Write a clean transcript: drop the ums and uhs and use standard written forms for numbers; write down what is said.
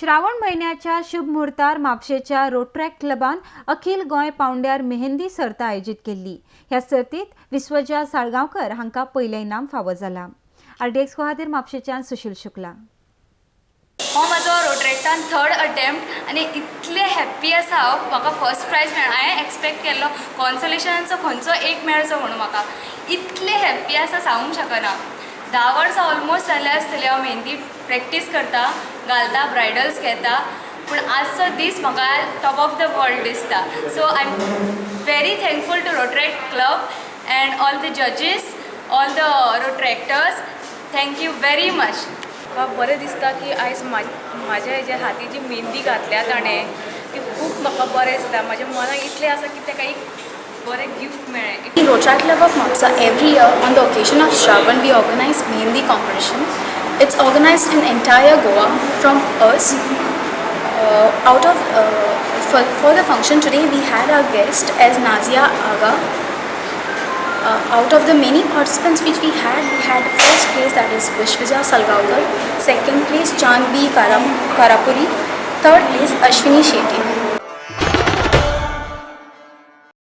श्रावण म्हयन्याच्या शुभ मुहूर्तार म्हापशेच्या रोट्रॅक क्लबान अखिल गोंय पावंड्यार मेहंदी सर्त आयोजीत केल्ली. ह्या सर्तीत विश्वजा साळगांवकर हांकां पयलें इनाम फावो जालां. आरडीएक्स खातीर म्हापशेच्यान सुशील शुक्ला. हो म्हजो रोट्रॅक्टान थर्ड अटेम्प्ट आनी इतलें हॅप्पी आसा हांव. म्हाका फर्स्ट प्रायज मेळ्ळो. हांवें एक्सपेक्ट केल्लो कॉन्सलेशनाचो खंयचो एक मेळचो म्हणून. म्हाका इतलें हॅप्पी आसा सांगूंक शकना. 10 वर्सां ऑलमोस्ट जाल्या आसतली हांव मेहंदी प्रॅक्टीस करता, घालता, ब्रायडल्स घेता, पूण आजचो दीस म्हाका टॉप ऑफ the world दिसता. So I am very thankful to Rotaract Club and all the judges, all the Rotaractors. Thank you very much. म्हाका बरें दिसता की आयज म्हाज्या हेज्या हाती जी मेहंदी घातल्या ताणें, ती खूब म्हाका बरें दिसता. म्हज्या मनाक इतलें आसा की ताका एक बरें गिफ्ट मेळ्ळें. In Rotaract Club of Mapsa, every year on the occasion of Shravan, we organize Mehndi competition. It's organized in entire Goa from us. Out of For the function today, we had our guest as Nazia Aga. Out of the many participants which we had first place, that is Vishwaja Salgaonkar, second place Chandbi Karapuri, third place Ashwini Shetty.